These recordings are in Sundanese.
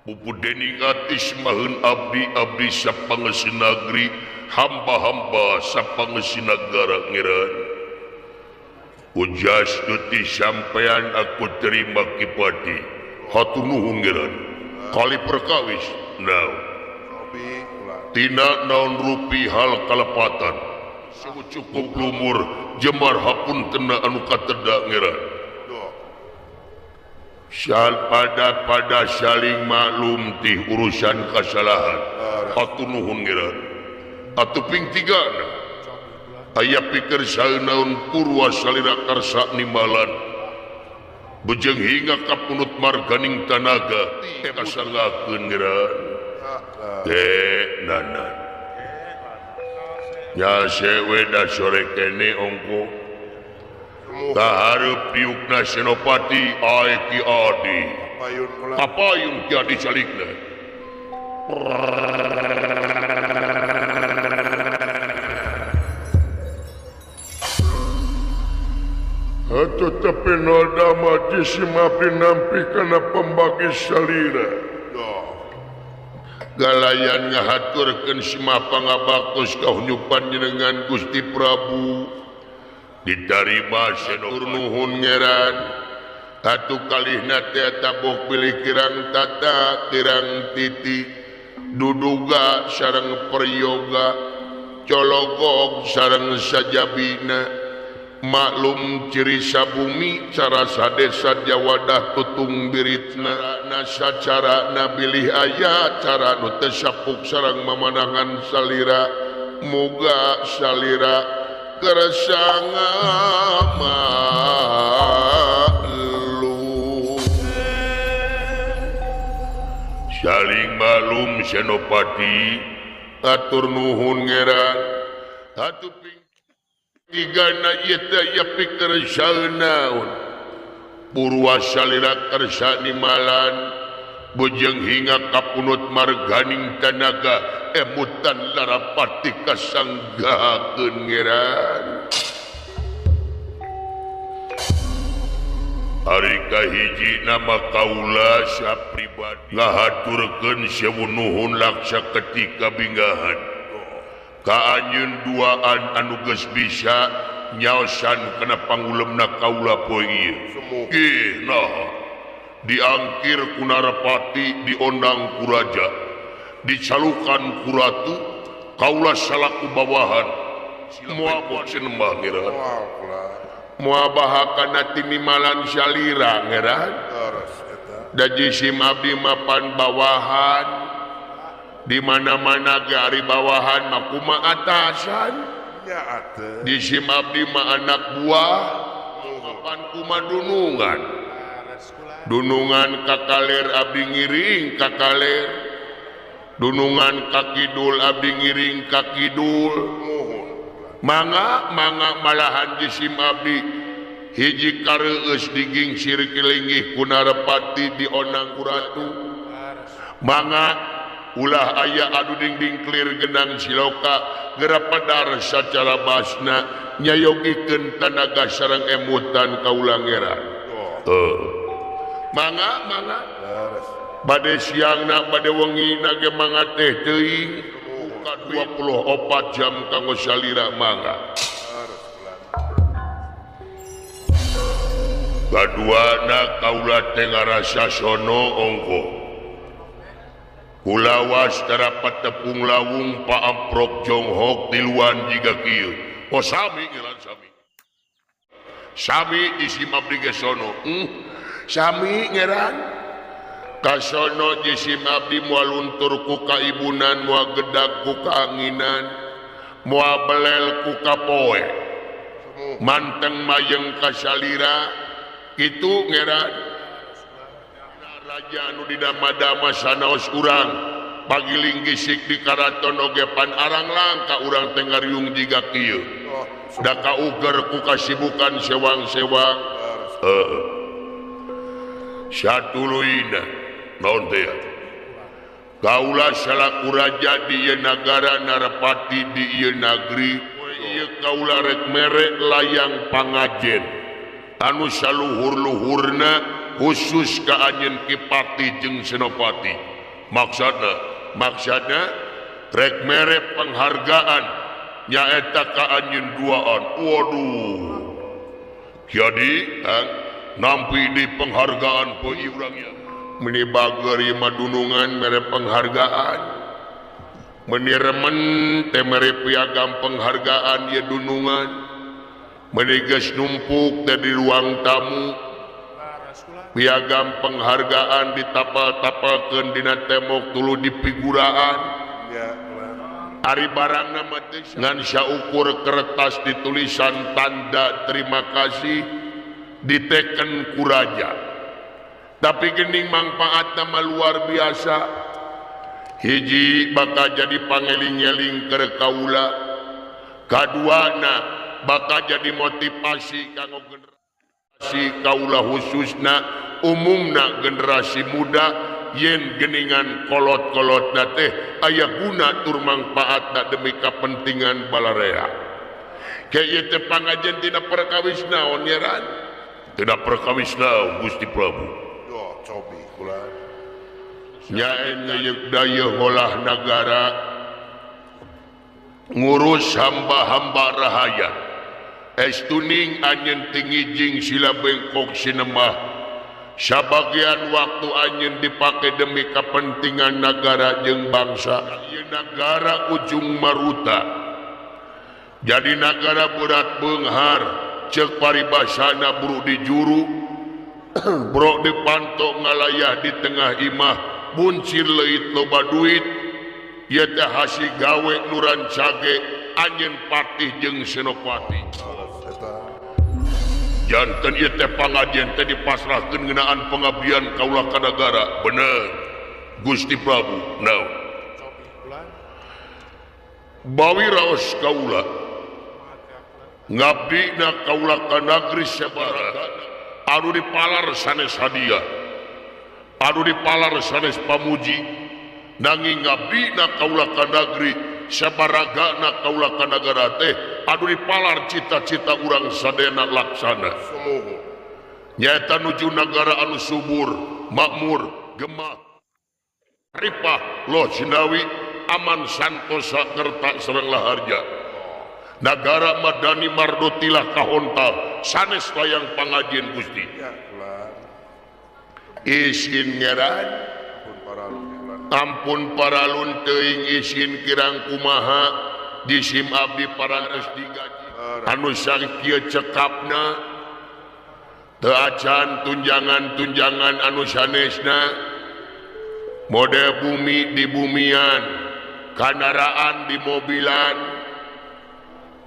Pupu dening ati semaheun abdi abdi sapangeusi nagri hamba-hamba sapangeusi nagara ngeran. Ujas tuti sampean aku terima Kipati. Hatur nuhun ngeran. Kali perkawis naon. Tina naon rupi hal kalepatan. Cukup lumur jemar hapuntena anu kateda ngeran. Sal pada pada saling maklum ti urusan kasalahan. Hatur nuhun ngeran. Atuh ping tigana. Aya pikir saeunaun purwa salira karsa nimbalan. Bejeng hingga kapunut marganing tanaga kasanggakeun ngeran. Teh nanan. Nya sewe da sore kene ongko. Kahareup diukna Senopati ae Ki Adi. Kapayun Ki Adi calikna. Atuh tepi nodama jisim abdi nampi kana pembagi salira. Galayan ngahaturkeun sima pangabaktos ka hunyupan jenengan Gusti Prabu. Ditarima Senopati nuhun ngeran. Atuh kalihna teh tabuh pilih kirang tata kirang titi duduga sareng peryoga cologog sareng sajabina maklum ciri sabumi cara sadesa jawadah tutung biritna nasa cara nabilih aya cara nu teu sapuk sareng mamanangan salira muga salira kersanga maklum. Saling maklum Senopati atur nuhun ngeran. Atuh ping tigana ieu teh aya pikeun saeunaun purwa salira karsa nimalan bujeng hingga kapunut marganing tanaga emutan larapati kasanggakeun ngeran. Ari kahiji nama kaula sapribadi ngahaturkeun sewu nuhun laksa ketika binggahan ka anjeun duaan anu geus bisa nyaosan kana pangulemna kaula poe ieu. Ih nah diangkir ku Narapati diondang ku raja dicalukan ku ratu kaula salaku bawahan moal senembah ngeran moal bahakana tinimalan salira ngeran da jisim abdi mapan bawahan di mana-mana ge ari bawahan mah kumaha atasan jisim abdi mah anak buah mapan kumaha dunungan dunungan kakaler abdi ngiring kakaler dunungan kakidul abdi ngiring kakidul mangga mangga malahan jisim abdi hiji kareueus digingsir kilinggih ku Narapati dionang ku ratu mangga ulah aya adu dingding clear genang siloka geura padar sacara basna nyayogikeun tanaga sareng emutan kaula ngeran. Mangga mangga bade siangna bade wengina ge mangga teh teuing 24 jam kanggo salira mangga. Kaduana kaula teh ngarasa sono ongko kulawas tarapat tepung lawung paamprok jonghok tiluan jiga kieu. Oh sami ngeran sami sami jisim abdi ge sono. Sami ngeran kasono jisim abdi moal luntur ku kaibunan moal gedag ku kaanginan moal belel ku kapoe manteng mayeng kasalira kitu ngeran. Raja anu didama-dama sanaos urang pagiling gisik di karaton oge pan arang langka urang teh ngariung jiga kieu da kauger ku kasibukan sewang-sewang. Satuluyna naon teh kaula salaku raja di ieu nagara Narapati di ieu nagri ieu kaula rek mere layang pangajen anu saluhur-luhurna khusus ka anjeun Ki Pati jeung Senopati. Maksudna maksudna rek mere penghargaan nyaeta ka anjeun duaan. Waduh. Jadi nampi di penghargaan poe urang ieu. Meni bager ieu mah dunungan mere penghargaan. Meni remen teh mere piagam penghargaan ieu dunungan. Meni geus numpuk teh di ruang tamu. Piagam penghargaan ditapal-tapalkeun dina tembok tuluy dipiguraan. Ari barangna mah teh ngan saukur kertas ditulisan tanda terima kasih diteken ku raja. Tapi geuning mangpaatna mah luar biasa. Hiji bakal jadi pangeling-eling keur kaula. Kaduana bakal jadi motivasi kanggo generasi kaula khususna umumna generasi muda yen geningan kolot-kolotna teh aya guna tur mangpaatna demi kapentingan balarea. Ke ieu teh pangajen tina perkawis naon nyeran? Tina perkawis naon Gusti Prabu? Duh, cobi kula. Nyaen ngeuyeuk dayeuh ngolah nagara ngurus hamba-hamba rahaya. Estuning anjeun tingijing sila bengkok sinemah. Sabagian waktu anjeun dipake demi kepentingan nagara jeung bangsa. Ieu nagara ujung maruta. Jadi nagara berat beunghar, ceuk paribasana buru di juru, bro dipanto ngalayah di tengah imah, buncir leuit loba duit, ieu teh hasi gawe nu rancage anjeun patih jeung senopati. Janten ieu teh pangajian teh dipasrahkeun ngeunaan pengabdian kaula ka nagara. Bener Gusti Prabu. Naon? Bawi raos kaula ngabdina kaula ka nagri sabara anu dipalar sanes hadiah, anu dipalar sanes pamuji, nanging ngabdina kaula ka nagri sabaragana kaula ka nagara teh anu dipalar cita-cita urang sadayana laksana. Nyaeta nuju nagara anu subur, makmur, gemah, ripah, loh sinawi, aman santosa kerta sareng laharja. Nagara madani mardotilah kahontal sanes layang pangajieun Gusti. Isin ngeran ampun paralun teuing isin kirang kumaha disim abdi parantos digaji anu sakieu cekapna teu acan tunjangan-tunjangan anu sanesna mode bumi di bumian kandaraan di mobilan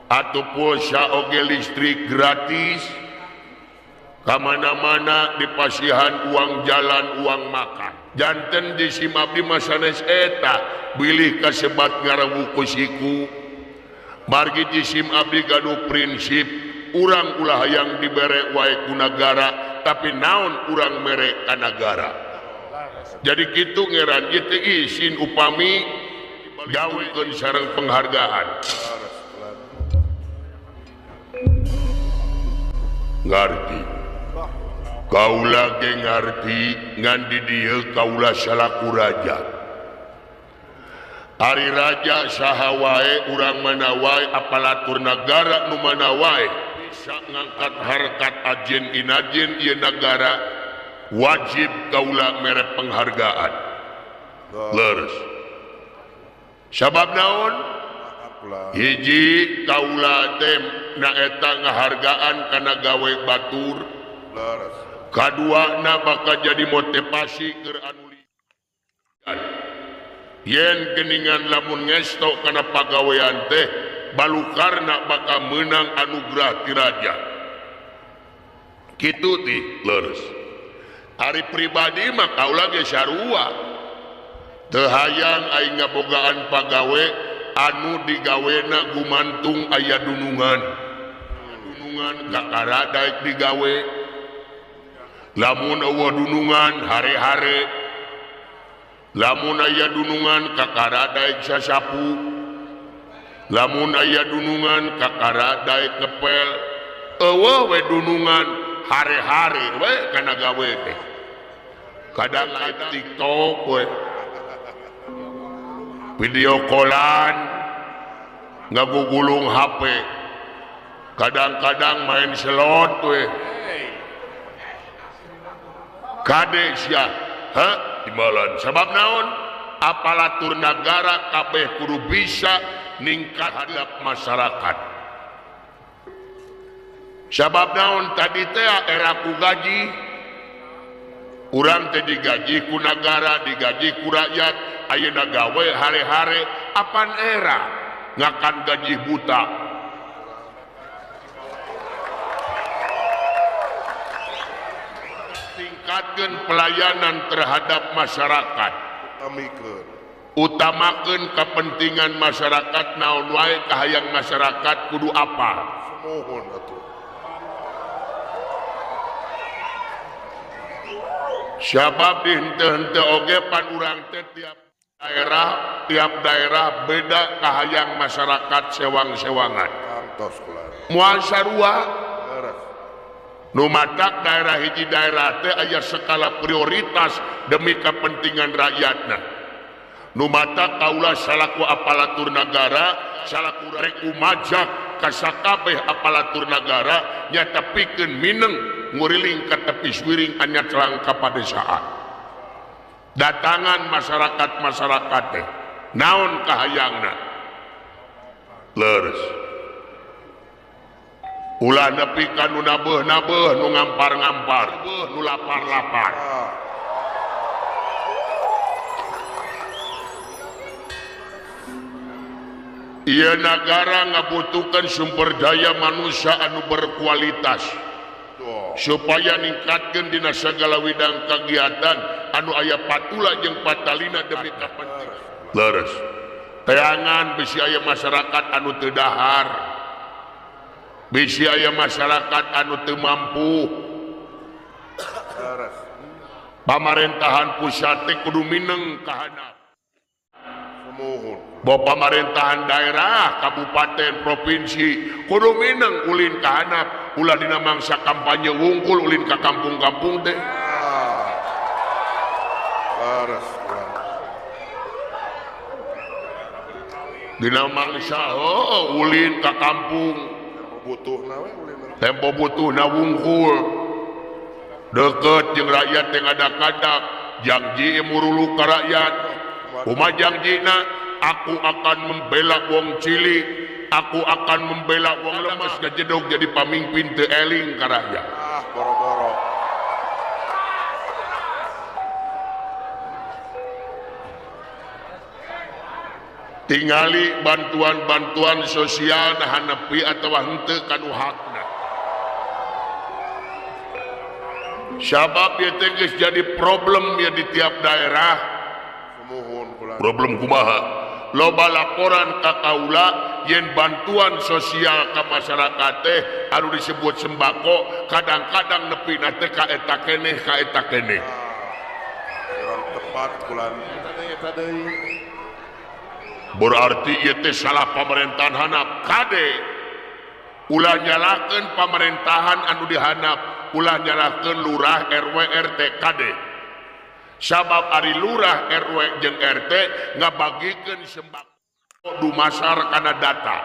atau pulsa oge listrik gratis kamana-mana dipasihan uang jalan uang makan. Janten disim abdi mah sanes eta bilih kasebat ngarawuh ku siku. Margi jisim abdi gaduh prinsip urang ulah hayang dibere wae ku nagara tapi naon urang mere ka nagara. Jadi kitu ngeran ieu teh isin upami gawekeun sareng penghargaan. Ngarti kaula ge ngarti ngan di dieu kaula salaku raja. Ari raja saha wae urang mana wae aparatur nagara nu mana wae bisa ngangkat harkat ajen inajen ieu nagara wajib kaula mere penghargaan. Leres. Sabab naon? Hiji kaula teh naeta ngahargaan kana gawe batur. Kaduana bakal jadi motivasi keur anu lian. Yen geningan lamun ngesto kana pagawean teh balukarna bakal meunang anugerah ti raja. Kitu ti leres. Ari pribadi mah kaula ge sarua. Teu hayang aing ngabogaan pagawe anu digawena gumantung aya dunungan. Dunungan kakara daek digawe. Lamun eueuh dunungan hare-hare. Lamun aya dunungan kakara daek sasapu. Lamun aya dunungan kakara daek ngepel. Eueuh we dunungan hare-hare we kana gawe teh. Kadang live TikTok we. Video callan, ngagugulung HP, kadang-kadang main slot we. Kade sia, ha? Dimalan. Sebab naon? Aparatur negara kabeh kudu bisa ningkat hadap masyarakat. Sebab naon tadi teh era ku gaji, urang teh digaji ku negara, digaji ku rakyat, ayeuna gawe hare-hare, apan era ngakan gaji buta. Tingkatkan pelayanan terhadap masyarakat, utamakan kepentingan masyarakat, naon wae kahayang masyarakat kudu apa. Sabab di henteu-henteu oge pan urang teh tiap daerah beda kahayang masyarakat sewang-sewangan. Moal sarua. Nu matak daerah hiji daerah teh aya skala prioritas demi kepentingan rakyatna. Nu matak kaula salaku aparatur negara, salaku rek majak ka sakabeh aparatur negara nyata pikeun mineng nguriling ka tepi suwiring anya celang ka padesaan. Datangan masyarakat-masyarakat teh naon kahayangna? Leres. Ulah nepi ka nu nabeuh-nabeuh, nu ngampar-ngampar, nu lapar-lapar. Ieu nagara ngabutuhkeun sumber daya manusia anu berkualitas supaya ningkatkeun dina sagala widang kagiatan anu aya patula jeung patalina demi kapentingan. Leres. Teangan bisi aya masyarakat anu teu dahar, bisi aya masyarakat anu teu mampu. Pamarentahan pusat teh kudu mineng kahanap. Bahwa pamarentahan daerah, kabupaten, provinsi kudu mineng ulin kahanap, ulah dina mangsa kampanye wungkul ulin ka kampung-kampung teh. Dina mangsa ulin ka kampung tempo butuhna wungkul deket jeung rakyat teh ngadak-ngadak janji murulu ka rakyat. Kumaha janjina? Aku akan membela wong cilik, aku akan membela wong lemes. Gajedog jadi pamimpin teu eling ka rakyat. Boro-boro. Tingali bantuan-bantuan sosial nahan nepi atawa henteu kanu hakna. Sabab ieu teh geus jadi problem ya di tiap daerah. Problem kumaha? Loba laporan ka kaula yen bantuan sosial ka masyarakat teh anu disebut sembako kadang-kadang nepina teh ka eta keneh ka eta keneh. Tepat kulan. Berarti ieu teh salah pamerintahan hanap. Kade ulah nyalahkeun pamerintahan anu dihanap, ulah nyalahkeun lurah RW RT kade. Sabab ari lurah RW jeung RT ngabagikeun sembako dumasar kana data.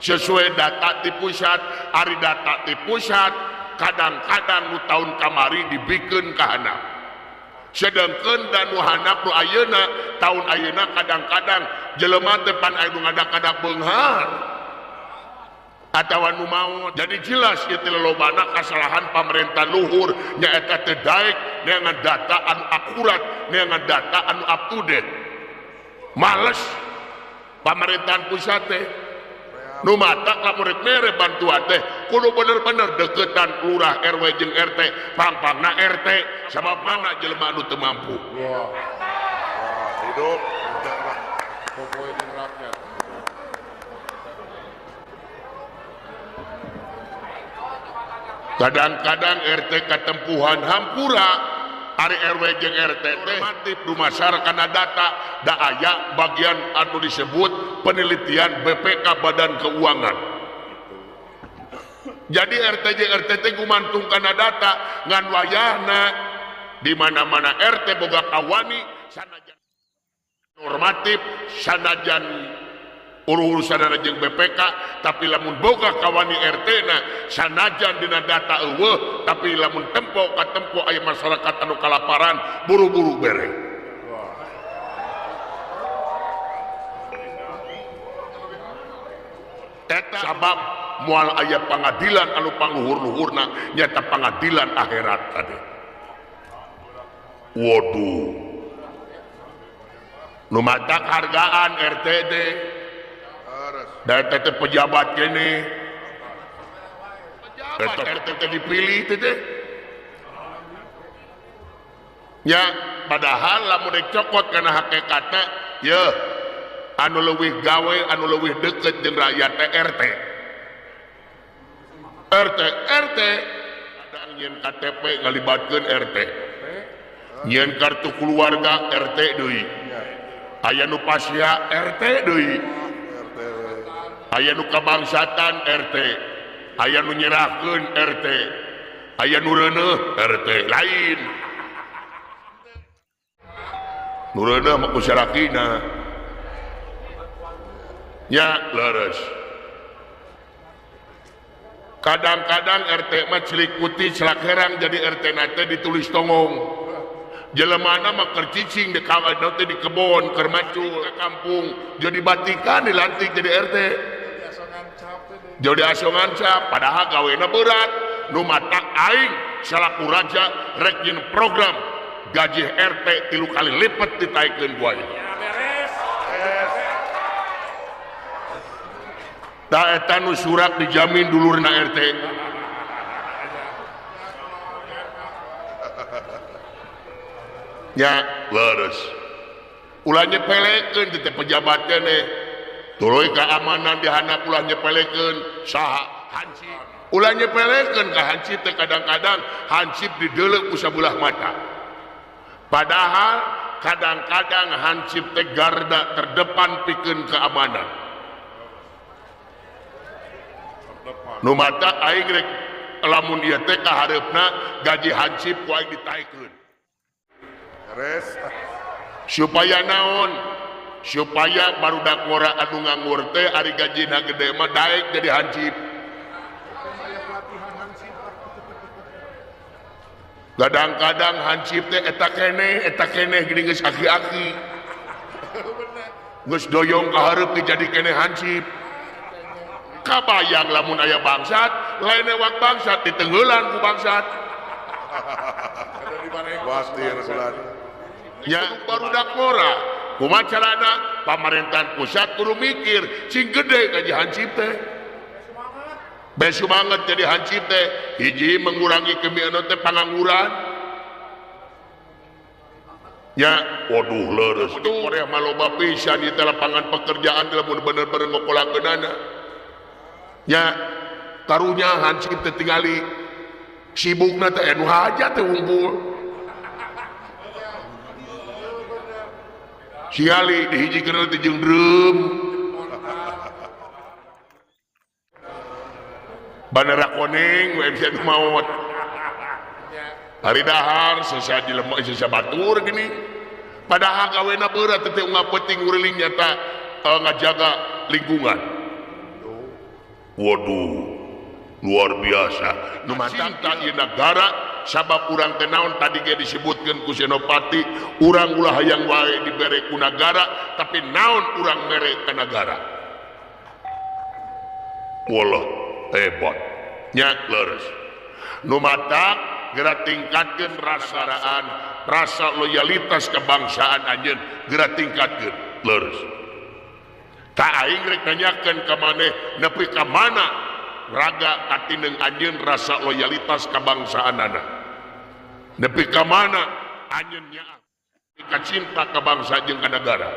Sesuai data di pusat, ari data di pusat kadang-kadang nu tahun kamari dibikeun ka hanap. Sedangkan dan nu hanap nu ayeuna tahun ayeuna kadang-kadang jelema teh pan aya nu ngadak-ngadak beunghar atawa nu maot. Jadi jelas ieu teh lolobana kasalahan pamarentah luhur nyaeta teh daek neangan data anu akurat, neangan data anu up to date. Males pamerintahan pusat teh nu matak lamun rek mere bantuan teh kudu bener-bener deketan lurah RW jeung RT, pangpangna RT sabab mana jelema anu teu mampu. Wah, hidup rakyat. Kadang-kadang RT katempuhan hampura ari RW jeung RT teh normatif dumasar kana data da aya bagian anu disebut penelitian BPK Badan Keuangan. Jadi RT jeung RT teh gumantung kana data ngan wayahna di mana-mana RT boga kawani sanajan Normatif sanajan urusan jeung BPK tapi lamun boga kawani RT na sanajan dina data eueuh tapi lamun tempo ka tempo aya masyarakat anu kalaparan buru-buru bere. Eta sabab moal aya pangadilan anu pangluhur-luhurna nyata pangadilan akhirat tadi. Waduh. Nu matak hargaan RT teh. Dan tete pejabat kene. Pejabat RT teh dipilih teh. Ya, padahal lamun dicokot kana hakikatna yeuh anu leuwih gawe anu leuwih deukeut jeung rakyat teh RT. RT RT ada nyieun KTP ngalibatkeun RT. Nyieun kartu keluarga RT deui. Aya nu pasea RT deui. Aya nu kabangsatan RT. Aya nu nyerahkeun RT. Aya nu reuneuh RT lain. Nu reuneuh mah ku sarakina. Nya leres. Kadang-kadang RT mah celikuti celak herang jadi RT na teh ditulis tongong. Jelemana mah keur cicing di kawan teh di kebon keur macul ke kampung jadi batikan dilantik jadi RT. Jadi asongan cap padahal gawena berat. Nu matak aing salaku raja rek nyeun program gaji RT 3 kali lipat ditaikeun ku aing. Ta eta nu surat dijamin dulurna RT. Nya leres. Ulah nyepelekeun teh pejabat keneh. Tuluy keamanan dihandap ulah nyepelekeun saha hansip. Ulah nyepelekeun ka hansip teh kadang-kadang hansip dideuleu ku sabelah mata. Padahal kadang-kadang hansip teh garda terdepan pikeun keamanan. Nu mata aing rek lamun ieu teh ka hareupna gaji hansip ku aing ditaikeun. Supaya naon? Supaya barudak ngora anu nganggur teh ari gajina gede mah daek jadi hansip. Kadang-kadang hansip teh eta keneh geuning geus aki-aki. Geus doyong ka hareup teh jadi keneh hansip. Kabayang lamun aya bangsat, lain ewak bangsat ditenggelan ku bangsat. Ya barudak ngora. Kumaha carana? Pamerintahan pusat kudu mikir sing gede gaji hansip teh. Besu banget jadi hansip teh. Hiji mengurangi kemiskinan teh pangangguran. Ya, waduh leres. Korea mah loba pisan di lapangan pekerjaan lamun bener-bener ngokolakeunana. Ya, karunya hansip teh tingali sibukna teh anu hajat teh wungkul. Siali dihijikeun teh jeung drum. Bandara koneng we bisa maot. Hari dahar sesa jelema sesa batur gini. Padahal gawena berat teh unggal peuting nguriling nyata ngajaga lingkungan. Waduh, luar biasa. Nu matak ieu nagara sabab urang teh naon tadi ge disebutkeun ku Senopati, urang ulah hayang wae dibere ku nagara, tapi naon urang mere ka nagara. Wallah, hebat. Nya leres. Nu matak geura tingkatkeun rasaraan, rasa loyalitas kebangsaan anjeun geura tingkatkeun, leres. Tak aing rek nanyakeun ka maneh nepi ka mana raga katineng anjeun rasa loyalitas kabangsaanana. Nepi ka mana anjeun nyaah ka cinta ka bangsa jeung ka nagara.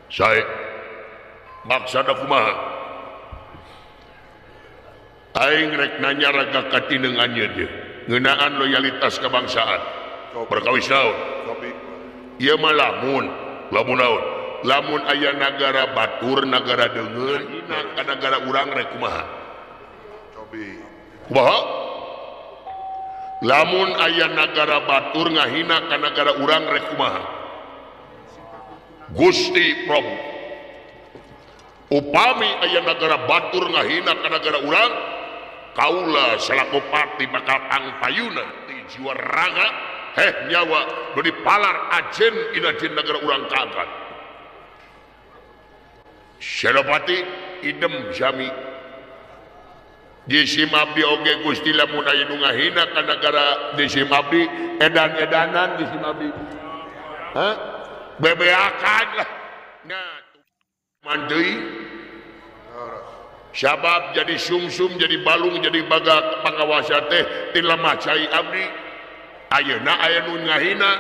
Sae maksana kumaha? Aing rek nanya raga katineng anjeun ieu ngeunaan loyalitas kebangsaan. Perkawis naon? Ieu mah lamun, lamun naon? Lamun aya nagara batur, nagara deungeun, ka nagara urang rek kumaha? Kumaha? Lamun aya nagara batur ngahina ka nagara urang rek kumaha? Gusti Prabu upami aya nagara batur ngahina ka nagara urang kaula selaku pati bakal pangpayuna di jiwa raga heh nyawa nu dipalar ajen inajen nagara urang kaangkat. Senopati idem jami jisim abdi oge Gusti lamun aya nu ngahina ka nagara jisim abdi edan-edanan jisim abdi. Hah? Bebeakan lah. Nah, mandui sabab jadi sumsum jadi balung jadi baga pangawasa teh ti lemah cai abdi. Ayeuna aya nu ngahina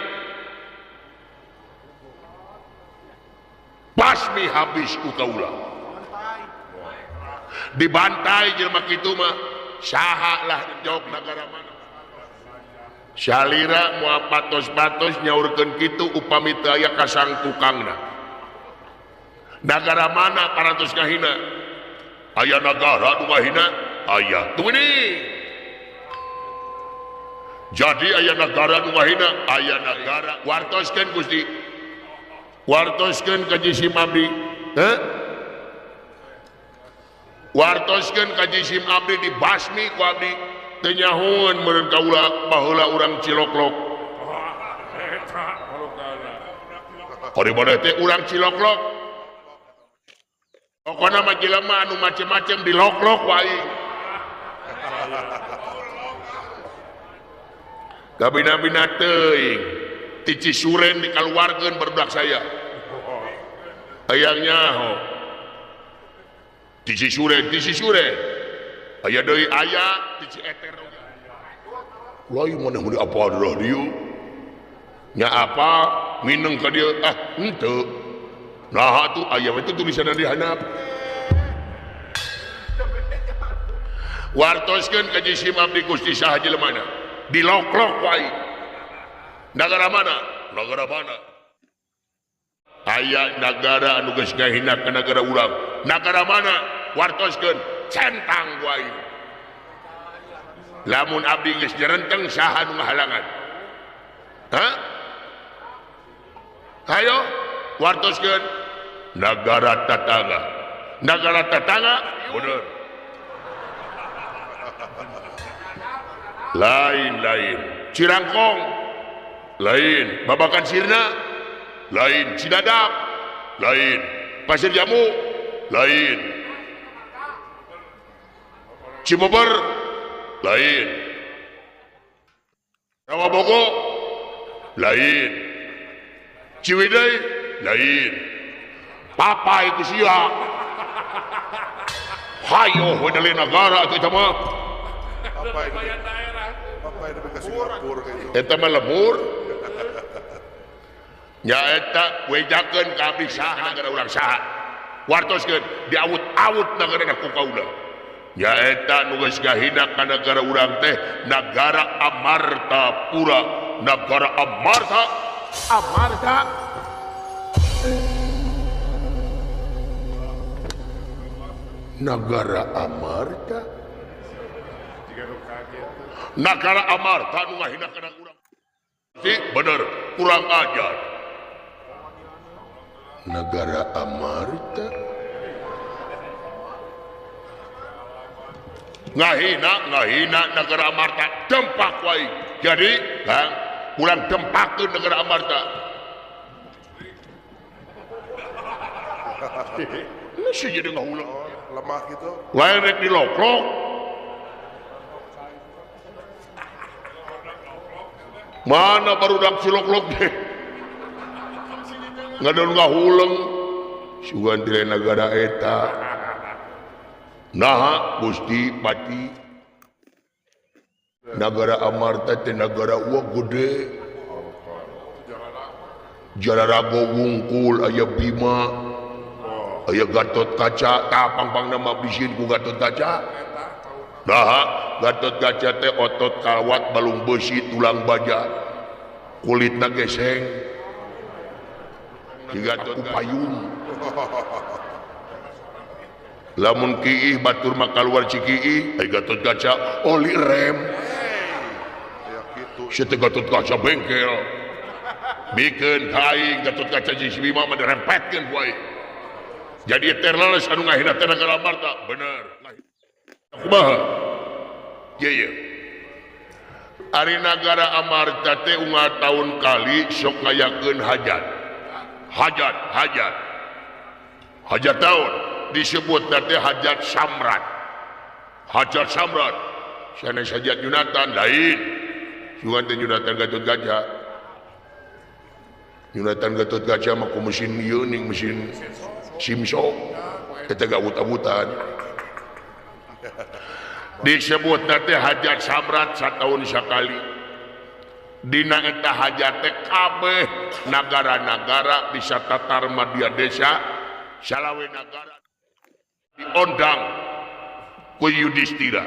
pasmi habis ku kaula. Dibantai jelema kitu mah saha lah jawab nagara mana. Salira moal patos-patos nyaurkeun kitu upami teu aya kasang tukangna. Nagara mana parantos ngahina? Aya nagara nu ngahina? Aya. Tuh ini. Jadi aya nagara nu ngahina, aya nagara. Wartoskeun Gusti. Wartoskeun ka jisim abdi. Heh? Wartoskeun ka jisim abdi dibasmi ku abdi. Teu nyahoeun meureun kaula baheula urang Ciloklok. Ari maneh teh urang Ciloklok. Pokona mah jelema anu macem-macem diloklok wae. Gabina-bina teuing ti Cisuren dikaluarkeun barudak saya. Hayang nyaho. Ti Cisuren, ti Cisuren. Aya deui aya ti Cieter. Lain maneh meuli apa adalah dieu. Nya apa mineng ka dieu ah henteu. Nah tuh ayam itu tulisan di handap. Wartoskeun ka jisim abdi Gusti saha jelemana. Diloklok wae. Nagara mana? Nagara mana? Aya nagara anu geus ngahina ka nagara urang. Nagara mana? Wartoskeun centang wae. Lamun abdi geus nyerenteng saha nu ngahalangan? Hah? Hayo wartoskeun nagara tetangga. Nagara tetangga bener. Lain-lain Cirangkong lain, Babakan Sirna lain, Cidadap lain, Pasir Jamu lain, Cibeber lain, Rawabogo lain, Ciwidey lain. Papa itu sia. Hayo we nagara atuh eta mah. Eta mah lemur. Nya eta wejakeun ka abdi saha nagara urang saha. Wartoskeun diawut-awut nagara ku kaula. Nya eta nu geus ngahina ka nagara urang teh nagara Amartapura, nagara Amarta, Amarta. Nagara Amarta. Nagara Amarta nu ngahina kana urang. Si bener, kurang ajar. Nagara Amarta ngahina, ngahina nagara Amarta dempak wae. Jadi, Kang, urang dempakeun nagara Amarta. Ini sih jadi ngahuleng. Lemah gitu. Lain rek diloklok. Mana barudak siloklok deh. Ngadon ngahuleng. Sugan ti nagara eta. Naha Gusti Pati. Nagara Amarta teh nagara uwa gede. Jararago wungkul aya Bima. Aya Gatot Kaca, tah pangpang nama bisin ku Gatot Kaca. Nah, Gatot Kaca teh otot kawat balung besi tulang baja. Kulitna geseng. Si Gatot payung. Lamun kiih batur mah kaluar cikiih, aya Gatot Kaca oli rem. Si teh Gatot Kaca bengkel. Bikeun ka aing Gatot Kaca jeung si Bima mah dirempetkeun ku aing. Jadi terleles anu ngahina teh nagara Amarta. Bener. Kumaha? Ye ye. Ari nagara Amarta teh unggal tahun kali sok ngayakeun hajat. Hajat, hajat. Hajat tahun disebut teh hajat samrat. Hajat samrat. Sanes hajat Yunatan lain. Sugan teh Yunatan Gatot Kaca. Yunatan Gatot Kaca mah ku mesin ieu ning mesin simsok. Eta gawut-awutan. Disebut teh hajat samrat satahun sakali. Dina eta hajat teh kabeh nagara-nagara bisa tatar madya desa salawe nagara diondang ku Yudhistira.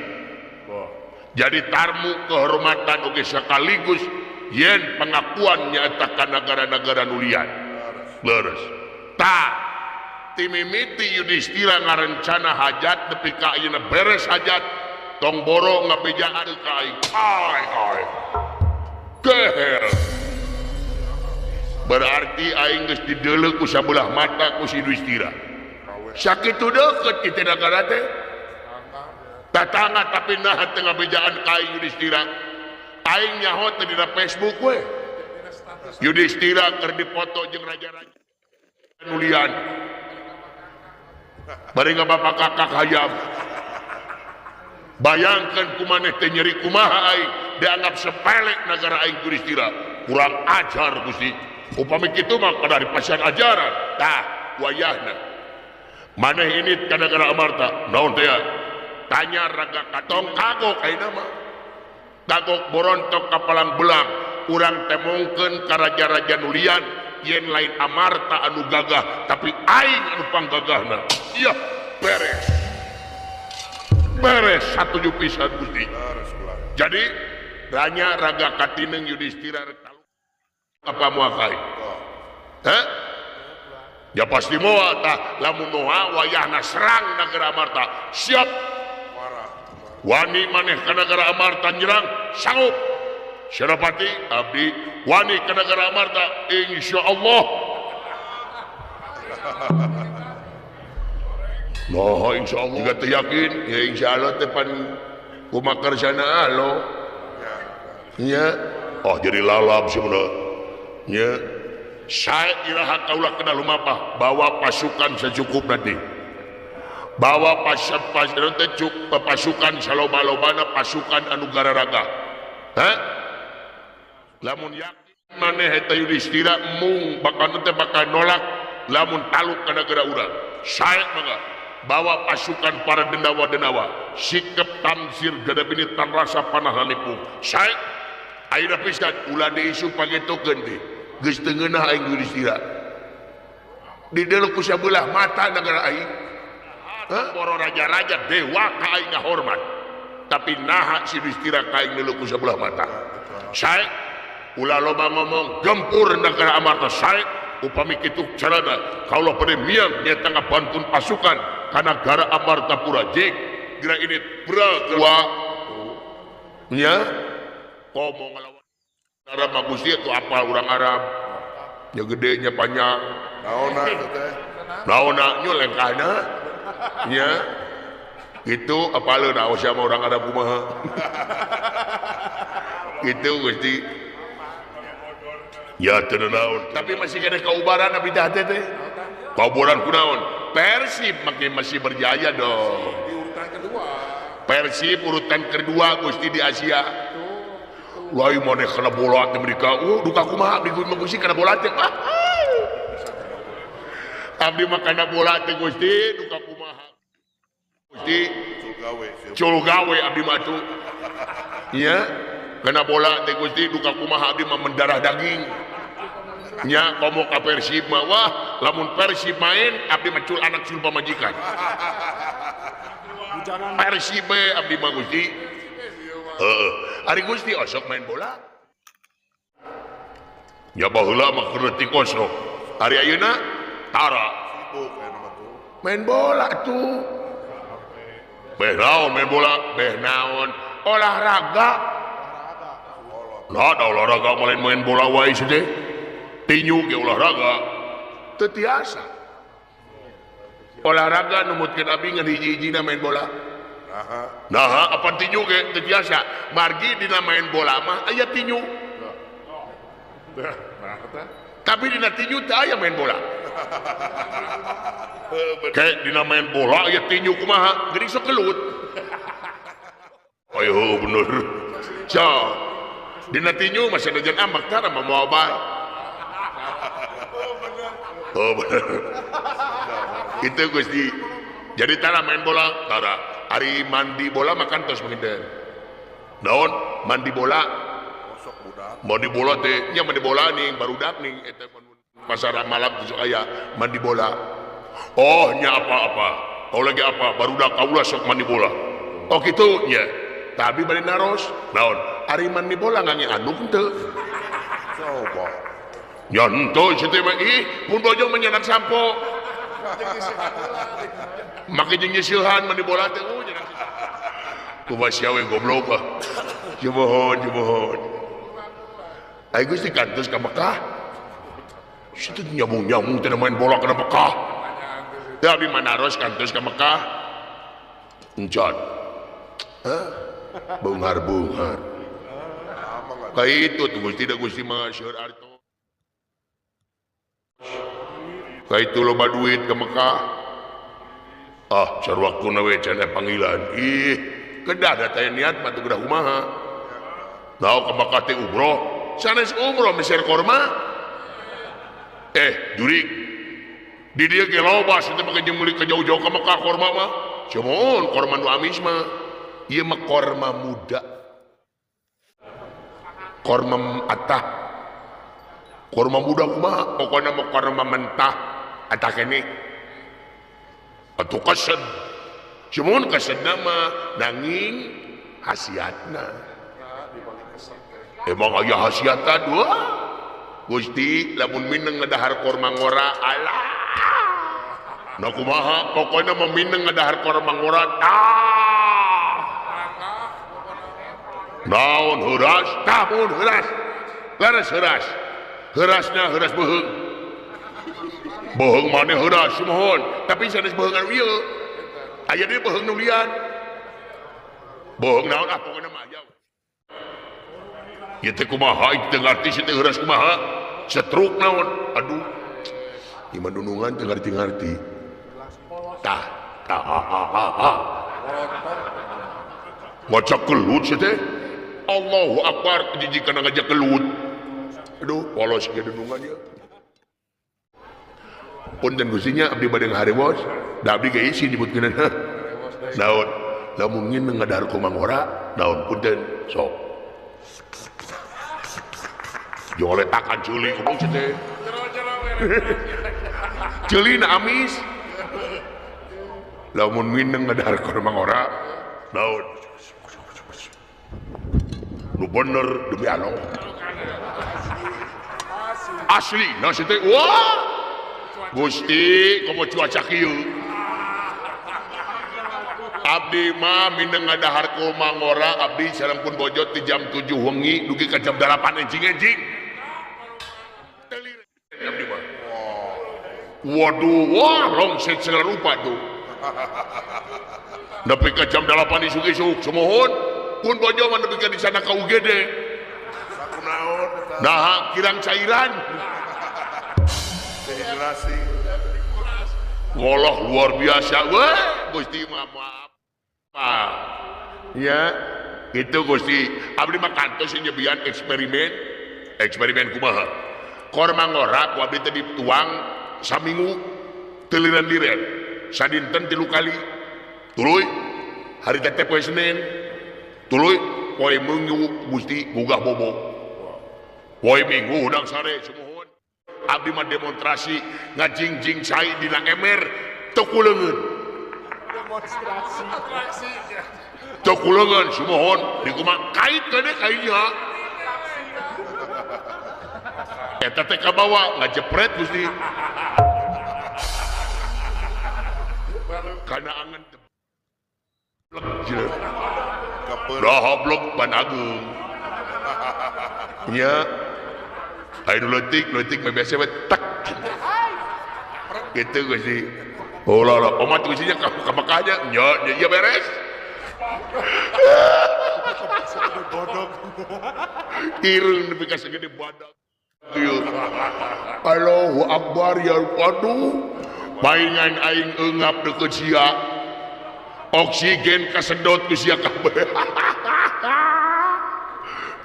Jadi tarmu kehormatan oge sekaligus yen pengakuan nyaeta ka nagara-nagara nulian. Leres. Tah timimiti Yudhistira ngarencana hajat nepi ka ayeuna beres hajat tong boro ngabejaan ka aing. Ai ai. Geher. Berarti aing geus dideuleu ku sabelah mata ku si Yudhistira. Sakitu deukeut kitu nagara teh. Tatangga tapi nah teu ngabejaan ka aing Yudhistira. Aing nyaho teh dina Facebook we. Yudhistira keur dipoto jeung raja-raja nulian. Bari ngabapak kakak hayam. Bayangkan kumaneh teh nyeri kumaha aing dianggap sepele nagara aing Yudhistira. Kurang ajar Gusti. Upami kitu mah kada dipasihan ajaran. Tah wayahna. Maneh ini ka nagara Amarta. Naon teh? Tanya raga katong kagok ayeuna mah. Kagok borontok kapalang belang. Urang temongkeun ka raja-raja nulian yen lain Amarta anu gagah tapi aing anu panggagahna. Iya, beres. Beres satuju pisan Gusti. Jadi ranya raga katineng Yudhistira apa moal ka aing? Hah? Ya pasti moal tah lamun moal wayahna serang nagara Amarta. Siap. Wani maneh ka nagara Amarta nyerang sanggup. Senopati abdi wani ka nagara Amarta insyaallah. Nah insyaallah juga teu yakin ya insyaallah teh pan kumakersana alo. Nya oh jadi lalap sebenarnya. Nya sae iraha kaulah kena lumapah bawa pasukan secukup nanti. Bawa pasukan saloba-lobana pasukan anu gararaga. Hah? Lamun yakin maneh eta Yudhistira mung bakal teh bakal nolak lamun taluk ka nagara urang. Sae mangga bawa pasukan para dendawa-dendawa sikep tamsir gadabini tan rasa panah lanipung. Sae ayeuna pisan ulah diisu pangetokeun teh. Geus teu ngeunah aing Yudhistira. Dideuleu ku sabelah mata nagara aing. Boro raja-raja dewa ka aing ngahormat. Tapi naha si Yudhistira ka aing deuleu ku sabelah mata. Sae ulah loba ngomong gempur nagara Amarta sae upami kitu carana kaulah pada miang nyata ngabantun pasukan ka nagara Amartapura jek geura ini bra nya komo ngalawan Arab mah Gusti atuh apal urang Arab nya gede nya panjang naonna teh naonna nyu lengkahna nya itu apaleun naon sia mah urang Arab kumaha kitu Gusti ya teu naon tapi masih kena kaubaran abdi teh teh kaubaran kunaon Persib makin masih berjaya dong di urutan kedua Persib urutan kedua Gusti di Asia. Lain maneh kana bola teh mereka duka kumaha abdi mah Gusti kana bola teh. Abdi mah kana bola teh Gusti duka kumaha Gusti cul gawe abdi mah tuh. Nya kana bola teh Gusti duka kumaha abdi mah mendarah daging. Nya komo ka Persib mah wah lamun Persib main abdi mah cul anak cul pamajikan. Persib abdi mah Gusti. Heeh. Ari Gusti osok main bola. Ya baheula mah keur leutik osok. Ari ayeuna tara. Main bola tuh. Beh naon main bola, beh naon olahraga. Nah, da olahraga main main bola wae teh. Tinju ge olahraga teu tiasa. Olahraga numutkeun abdi ngan hiji-hijina main bola. Nah, apa tinju ge teu tiasa. Margi dina main bola mah aya tinju. Tapi dina tinju teu aya main bola. Kayak dina main bola aya tinju kumaha? Geuning sok gelut. Ayo bener. So, dina tinju masih ada jan ambak tara mah moal bae. Oh bener. Itu Gusti. Jadi tara main bola, tara. Ari mandi bola makan terus menghindar. Naon mandi bola? Mandi bola teh nya mandi bola nih barudak nih eta pasar malam besok aya mandi bola. Oh nya apa-apa. Oh lagi apa? Barudak kaula sok mandi bola. Oh kitu nya. Tapi bade naros. Naon? Ari mandi bola ngange anduk henteu. Coba. Ya henteu si teh mah ih mun bojong menyenak sampo. Make jeung nyeusieuhan mandi bola teh nyenak. Kumaha sia we goblok ah. Jumohon jumohon. Ai Gusti kantos ka Mekah. Situ nyambung-nyambung teh main bola kana Mekah. Teh abdi manaros kantos ka Mekah. Encan. Hah? Beunghar-beunghar. Ka itu tuh Gusti da Gusti mah seueur artos. Ka itu loba duit ke Mekah. Ah, sarua waktuna we can aya panggilan. Ih, kedah da teh niat mah teu kedah kumaha. Naon ka Mekah teh umroh, sanes umroh meser korma. Jurik. Di dieu ge loba teh make jeung meuli ka jauh-jauh ka Mekah korma mah. Cumun korma nu amis mah. Ieu mah korma muda. Korma atah. Korma muda kumaha? Pokona mah korma mentah atah keneh. Atuh kased. Cumun kasedna mah nanging hasiatna. Emang aya hasiatna dua? Gusti lamun mineng ngadahar korma ngora alah. Nah kumaha pokona mah mineng ngadahar korma ngora tah. Naon heuras? Tah mun heuras. Leres heuras. Heurasna heuras beuheung. Beuheung maneh heuras sumuhun, tapi sanes beuheung anu ieu. Aya deui beuheung nu lian. Beuheung naon ah pokona mah aya. Ieu teh kumaha ieu teu ngarti si teh heuras kumaha? Setruk naon? Aduh. Ieu mah dunungan teu ngarti-ngarti. Tah, tah ha ha ha ha. Ngocok kelut si teh. Allahu Akbar jijikana ngajak kelut. Aduh, polos ge dunungan ieu. Punten Gustinya abdi bade ngaharewos, da abdi ge isin nyebutkeunana. Naon? Lamun ngineng ngadahar kumangora, naon punten sok. Joletakan ceuli kumaha cenah teh. Ceuli na amis. Lamun ngineng ngadahar kumangora, naon? Nu bener demi Allah. Asli, nah si teh wah. Gusti, komo cuaca kieu. Abdi mah mineng ngadahar kumangora, abdi sareng pun bojot di jam 7 wengi dugi ka jam 8 enjing-enjing. Abdi mah. Waduh, wah rongset segala rupa tuh. Nepi ka jam 8 isuk-isuk, sumuhun pun bojo mah nepi ka di sana ka UGD. Sakunaon eta? Nah, kirang cairan. Dehidrasi. Walah luar biasa weh, Gusti mah apa? Ya, itu Gusti. Abdi mah kantos nyebian eksperimen. Eksperimen kumaha? Korma ngora ku abdi teh dituang saminggu teu liren-liren. Sadinten 3 kali. Tuluy hari teh poe Senin. Tuluy poe Minggu Gusti gugah bobo. Poe Minggu hudang sare sumuhun. Abdi mah demonstrasi ngajingjing cai dina emer teu kuleungeun. Demonstrasi. Teu kuleungeun sumuhun dikumaha kait keneh kainya. Eta teh kabawa ngajepret Gusti. Kana angen blek jeung. Dahablek pan ageung. Nya Ayo leutik leutik mah biasa we tek. Gitu Gusti. Oh lah omat Gusti nya ka Mekahnya nya nya beres. Irung nepi ka sagede badak. Allahu Akbar ya aduh. Paingan aing eungap deukeut sia. Oksigen kasedot ku sia kabeh.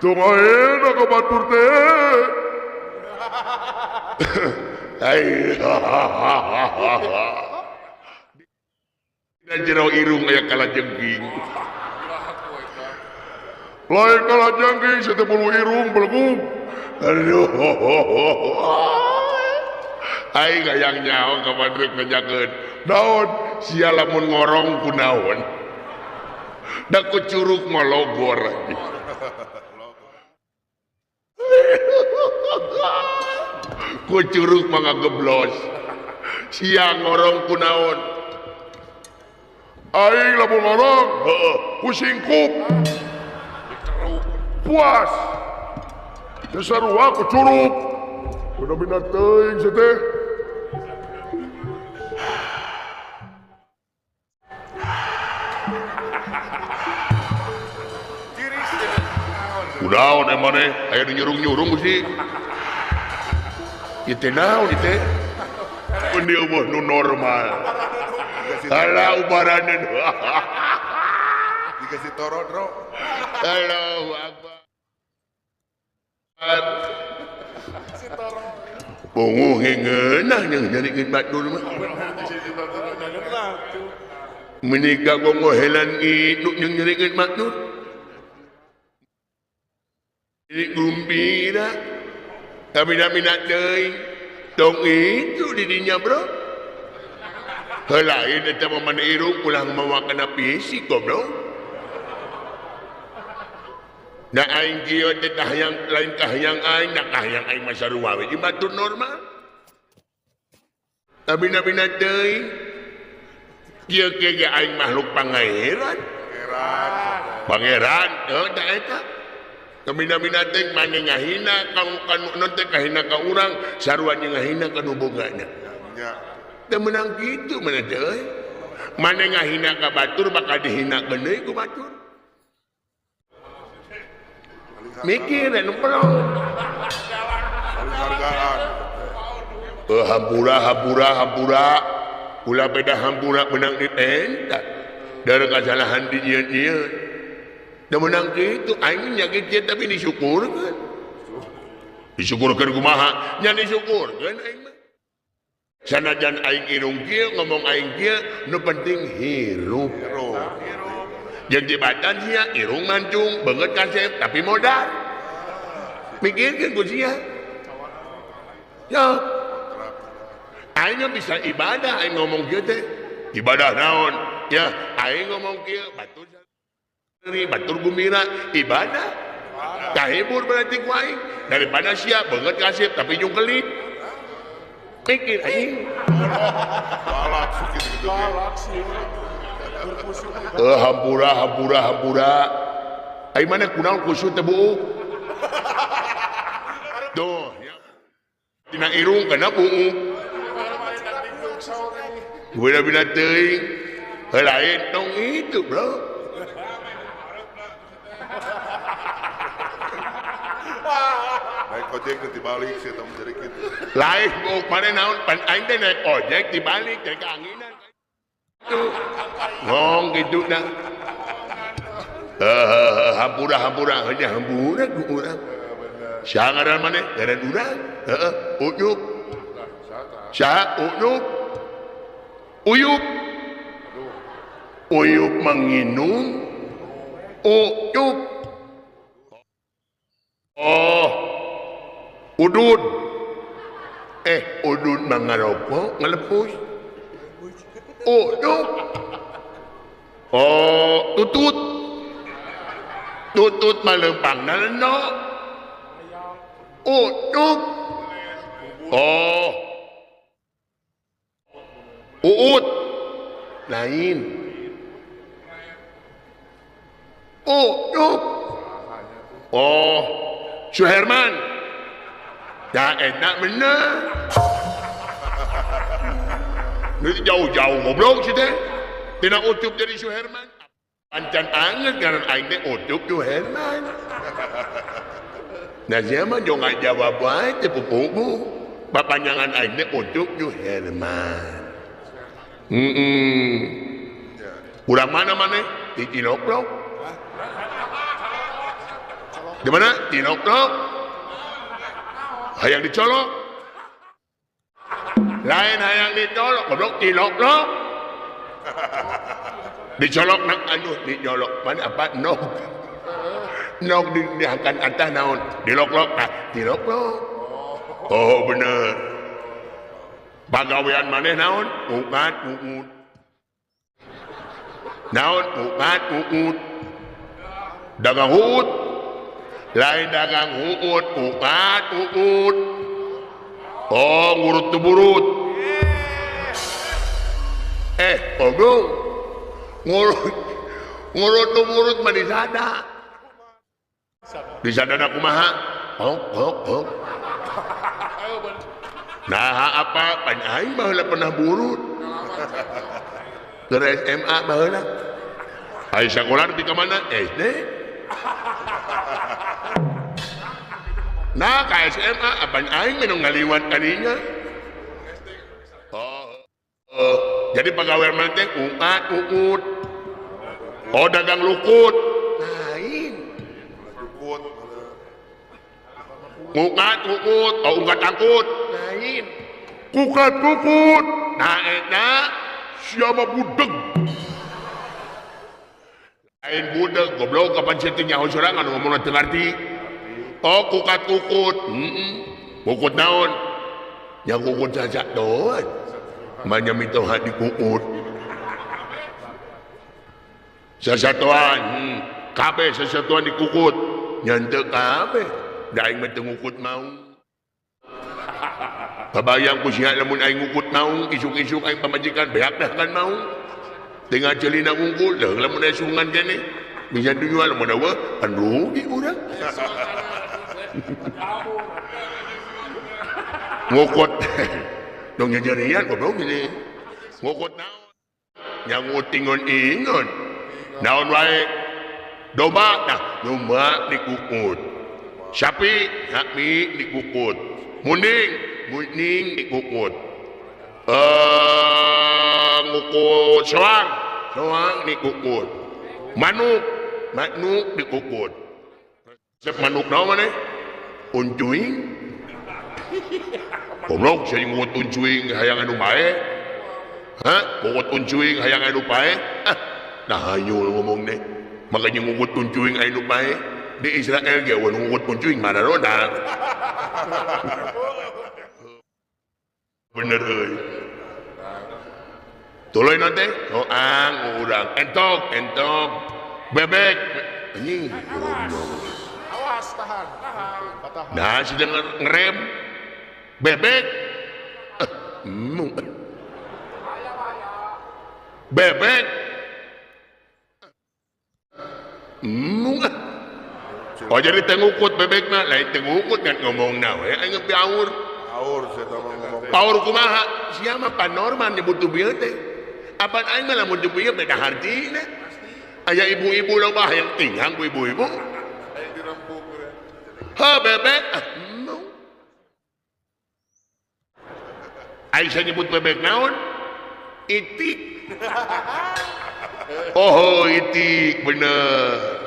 Tong ayeuna ka batur teh. Ai. Dina jero irung aya kalajengking. Lain kalajengking satepuluh irung belegug. Aduh. Aing hayang nyaho ka badrek ngejakeun. Naon sia lamun ngorong ku naon. Da ku curug mah logor. Ku curug mah ngageblos. Sia ngorong ku naon. Aing lamun ngorong heueuh ku singkup. Puas. Teu sarua ku curug. Udah bina teuing sia teh. Kunaon emang maneh aya nu nyurung-nyurung Gusti. Ieu teh naon ieu teh? Mun eueuh nu normal. Alah ubaraneun. Dikasih torodro. Allahu Akbar. Bongo ngeunah nyarikeun batur mah. Menika gongo helan nu nyarikeun batur. Ini gumbira tapi minat teuing tong itu didinya bro. Lain eta mah mana irung ulah mawa kana fisik goblok. Da aing kieu teh kahayang lain kahayang aing, da kahayang aing mah sarua we jeung batur normal. Tapi minat teuing kieu ge aing makhluk pangeran. Pangeran heuh da eta. Kamina-mina teh mane ngahina ka nu teh kahina ka urang sarua jeung ngahina ka nu bogana. Teu meunang kitu mana teh euy. Mane ngahina ka batur bakal dihinakeun deui ku batur. Mikir anu pelong. Hampura hampura hampura. Ulah beda hampura meunang ditenta. Dari kasalahan di nyieun-nyieun. Da menang kitu aing nya kieu tapi disyukurkeun. Disyukurkeun kumaha? Nya disyukurkeun aing mah. Sanajan aing irung kieu ngomong aing kieu nu penting hirup. Jeung jebatan sia irung mancung beungeut kasep tapi modal. Mikirkeun ku sia. Ya. Aing bisa ibadah aing ngomong kieu teh. Ibadah naon? Ya, aing ngomong kieu batur batur gumira ibadah kahibur berarti ku aing daripada siap banget kasih tapi nyungkelit mikir anjing hampura hampura hampura aing mana kunaon kusut teh buuk tuh tina irung kana buuk beda-beda teuing lain tong itu bro. Naik ojek nanti balik sih tamu jadi gitu. Lain buuk mana naon pan aing teh naik ojek dibalik dari keanginan. Tuh. Ngong gitu nah. Hampura hampura hanya hampura ku urang. Saha ngaran maneh? Ngaran urang. Heeh, Uyup. Saha Uyup? Uyup. Uyup manginum. Uyup. Oh, udud. Udud mah ngarokok ngalepus. Udud. Oh, tutut. Tutut mah leumpangna leno. Udud. Oh. Uut. Lain. Udud. Oh, Suherman. Dah enak bener. Ini jauh-jauh goblok sih teh. Tina Ucup jadi Suherman. Pancan anget ngaran aing teh Ucup Suherman. Nah sia mah jong ngajawab wae teh pupuku. Papanjangan aing teh Ucup Suherman. Urang mana maneh? Di Ciloklok. Di mana? Ciloklok. Hayang dicolok. Lain hayang dicolok, goblok ciloklok. Dicolok nang aduh dicolok mana apa nog. Nog dihakan atas naon? Diloklok ah, diloklok. Oh bener. Pagawean maneh naon? Ukat uut. Naon ukat uut. Dagang uut. Lain dagang uut, ukat uut. Oh, ngurut tu burut. Goblok. Ngurut tu burut mah disada. Disada kumaha? Ok ok ok. Nah apa pan aing baheula pernah burut. Keur SMA baheula. Ai sakola di ka mana? SD. Nah ka SMA apaan aing minum ngaliwat kadinya. Oh, oh. Jadi pegawai mah teh ukat uut. Oh dagang lukut. Lain. Ukat uut, oh ungkat angkut. Lain. Kukat kukut. Nah eta siapa budeg. Lain budeg goblok kapan sia teh nyaho sorangan ngomongna teu ngarti. Oh kukat kukut. Kukut naon? Yang kukut saja doang. Manya mitoha dikukut. Sasatuan, kabeh sasatuan dikukut. Nyanteuk kabeh. Da aing mah teu ngukut maung. Kabayang ku sia lamun aing ngukut maung, isuk-isuk aing pamajikan beak dah kan maung. Tengah celina ngungkul, deung lamun aya sungan keneh. Bisa dijual lamun eueuh, kan rugi urang. Ngukut. Dong nyajarian goblok ini. Ngukut naon? Nyangut ingon-ingon. Naon wae? Domba, nah domba dikukut. Sapi, sapi dikukut. Munding, munding dikukut. Ngukut soang, soang dikukut. Manuk, manuk dikukut. Resep manuk naon maneh? Uncuing. Goblok sia ngukut uncuing hayang anu bae. Hah? Ngukut uncuing hayang anu pae? Ah, nah hayul ngomong deh. Makanya ngukut uncuing anu pae. Di Israel ge eueuh ngukut uncuing mararoda. Bener euy. Tuluy naon teh? Soang urang entok, entok. Bebek anjing. Awas tahan, tahan. Nah, sedang ngerem. Bebek. Bebek. Oh jadi tengukut bebek mah, lain tengukut kan ngomongna we aing paur. Paur sia mah ngomong. Paur kumaha? Sia mah panorman nyebut tu bieu teh. Apan aing mah lamun tu bieu beda hartina. Aya ibu-ibu loba hayang tingang ku ibu-ibu. Ha bebek. Aing nyebut bebek naon? Itik. Oh itik bener.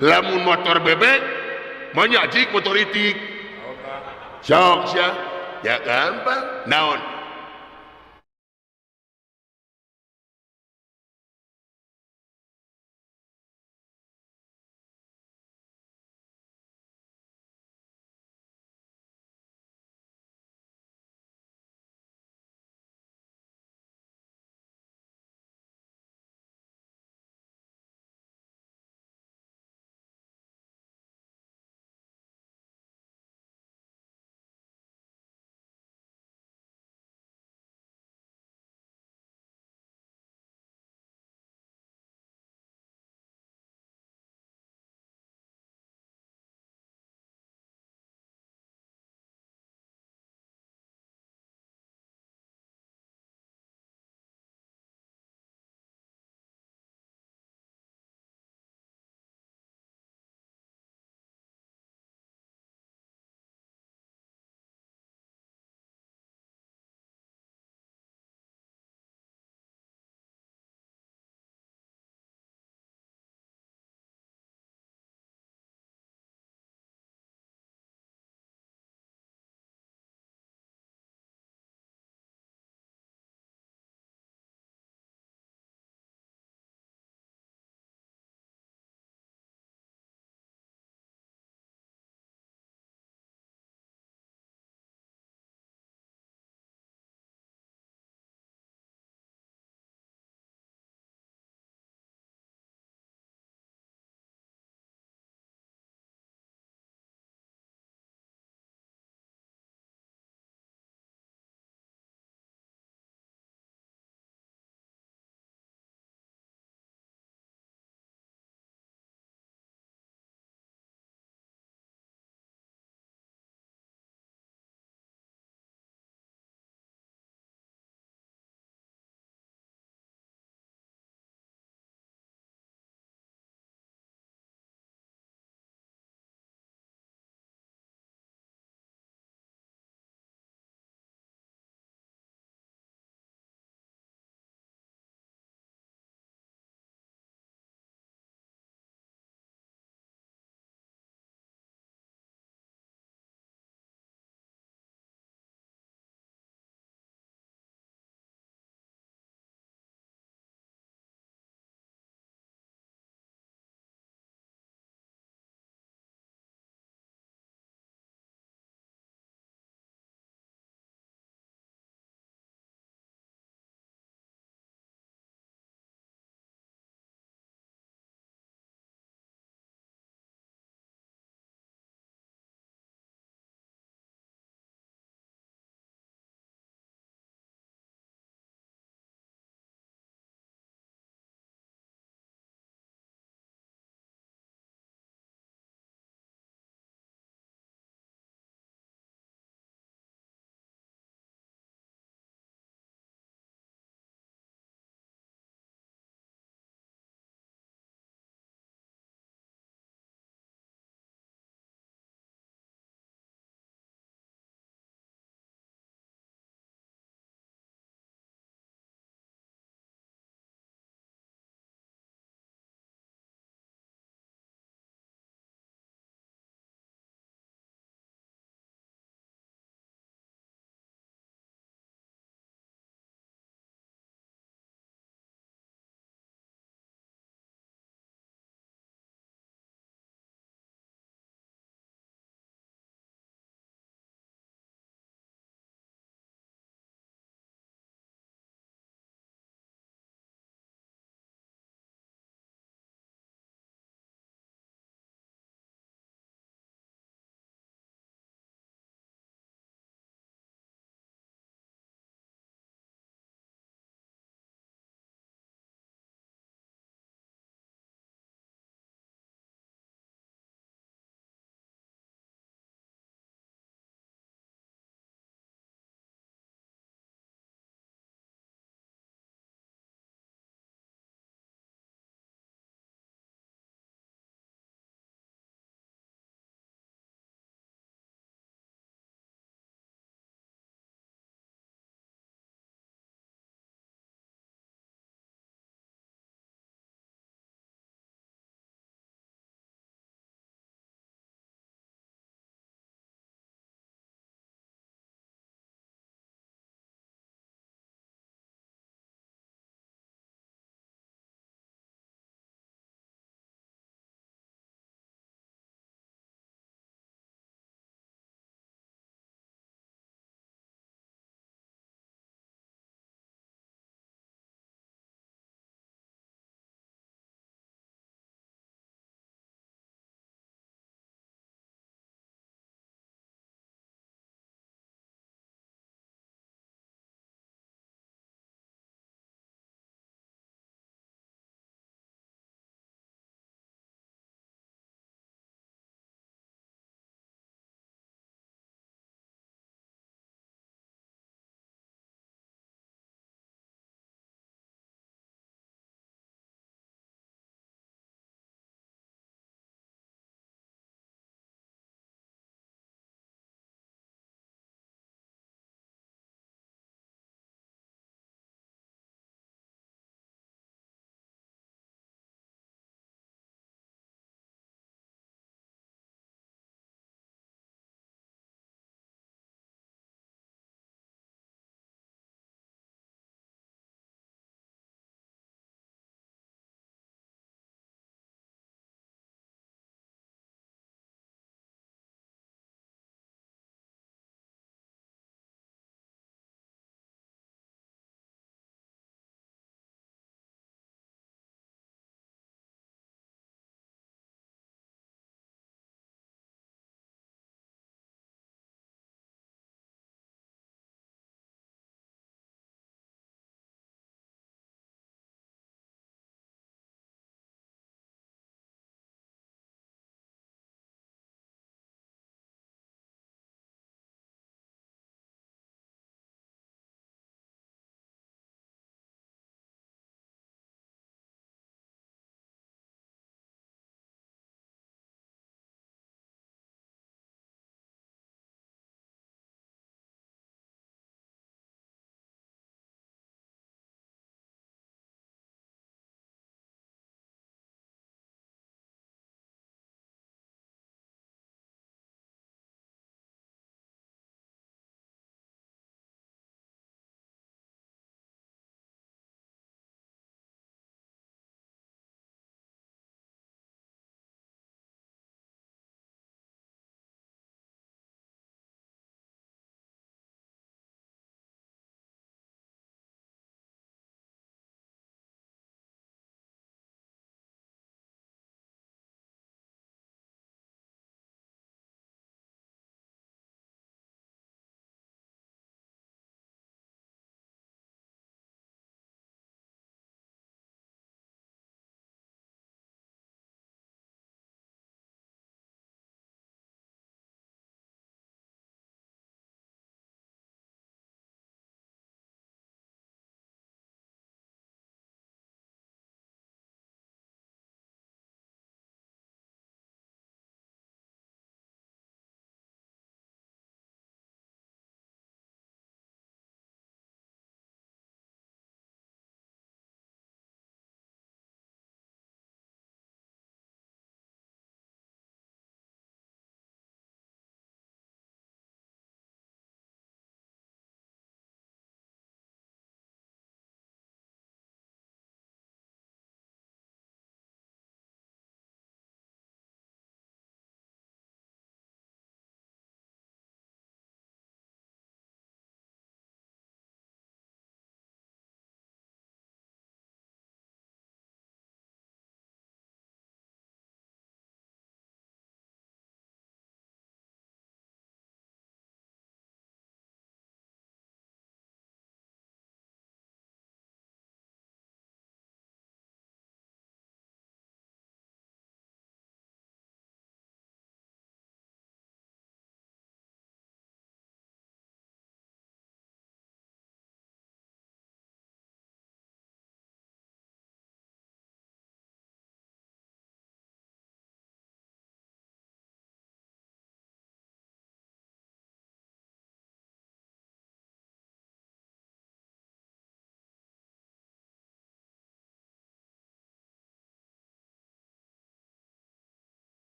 Lamun motor bebek manyajik motor itik. Sok sia. Ya gampang. Naon?